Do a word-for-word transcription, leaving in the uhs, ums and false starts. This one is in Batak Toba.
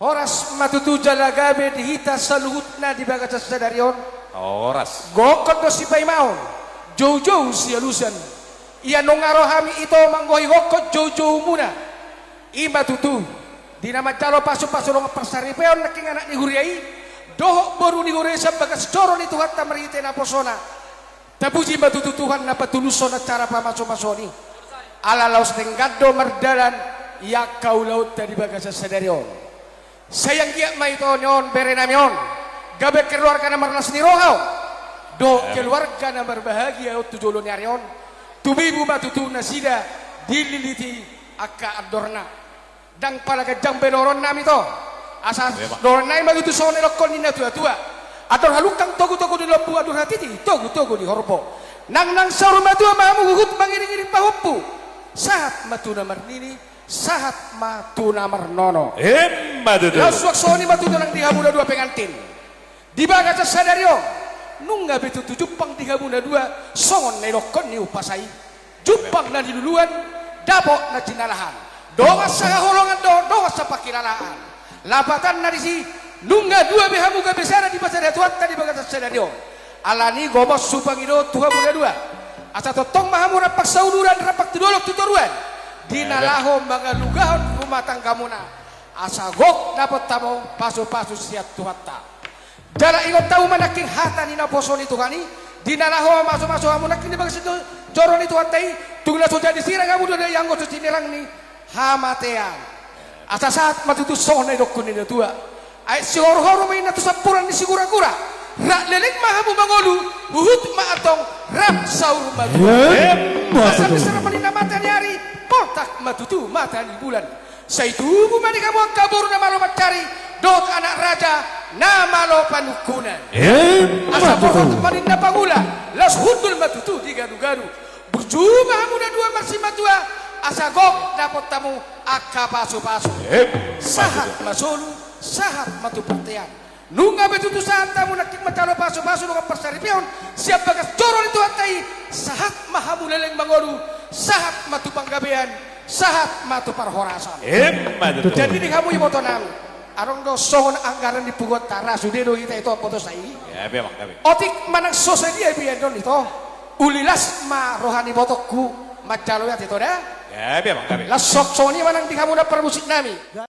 Horas ma tutu jala gabe di hita saluhutna di bagasan sadari on. Horas. Gokhon do sipaimaon, joujou sialusan. Ia nunga ro hami ito manggohi gokhon joujoumuna. I ma tutu, di na manjalo pasupasu dongan parsaripeon nangkin anak ni huria i, dohot boru ni huria i sian bagas joro ni Tuhanta marhite naposona. Tapuji ma tutu Tuhan na patulushon acara pamasupasu on i. Ala laos denggan do mardalan i angka ulaonta di bagasan sadari on. Sai anggiat ma ito ni on berenami on gabe keluarga na marlas ni roha on dohot keluarga na marbahagia on tu jolo ni ari on. Tumibu ma tutu nasida dililiti angka andorna. Ndang pala ganjang be dohononnami ito. Asa dohononnami ma tutu songon na nidokkon ni natuatua: Andor halungkang togutogu ni lombu, andor hatiti togutogu ni horbo. Nangnang saur matua ma hamu huhut mangiringiring pahompu. Sahat ma tu na marnini, sahat ma tu na marnono. Emma tutu. Laos suang songon i ma tutu nang di hamu na dua pengantin. Di bagasan sadari on, nunga be tutu jumpang di hamu na dua songon na nidokkon ni umpasa i. Jumpang na niluluan, dapot na jinalahan. Dongan sahaholongan dohot dongan sapangkilalaan. Lapatanna disi, nunga dua be hamu gabe sada dipasada Tuhanta di bagasan sadari on. Alani i gomos hupangido tu hamu na dua. Asa tongtong ma hamu rap pangsauluran, rap tu dolok tu toruan. Di na laho mangalugahon rumah tanggamuna. Asa gok dapot hamu pasupasu sian Tuhanta. Jala ingot hamu ma nangkin hata ni naposo ni Tuhan i, di na laho mamasumasu hamu nangkin di bagasan joro ni Tuhanta i, tung na so jadi sirang hamu dohot ianggo so sinirang ni hamatean. Asa sahat ma tutu songon na nidokkon ni natua: Aek sihoruhoru ma inna tu sampuran ni siguragura. Rap leleng ma hamu mangolu, huhut ma antong rap saur matua. Emma tutu. Asa misar ma ninna mata ni ari, poltak ma tutu mata ni bulan. Sai tubu ma di hamu angka boru na malo mancari, dohot anak raja na malo panungkunan. Emma tutu. Asa borhat ma ninna pangula, laos hundul ma tutu di gadugadu. Burju ma hamu na dua marsimatua, asa gok dapot hamu angka pasupasu. Emma tutu. Sahat ma solu, sahat ma tu bontean. Nunga be tutu sahat hamu nangkin manjalo pasupasu dongan parsaripeon sian bagas joro ni Tuhanta i, sahat ma hamu leleng mangolu, sahat ma tu panggabean, sahat ma tu parhorasan. Emma tutu. Jadi di hamu ibotonami, adong do songon anggaran ni punguanta, ra sude do hita ito mambotosa i. Gabe, Amang, gabe. Otik manang so sadia be annon ito, uli las ma roha ni ibotongku manjalo i ate ito da. Gabe, Amang, gabe. Laos songon i manang di hamu na parmusiknami.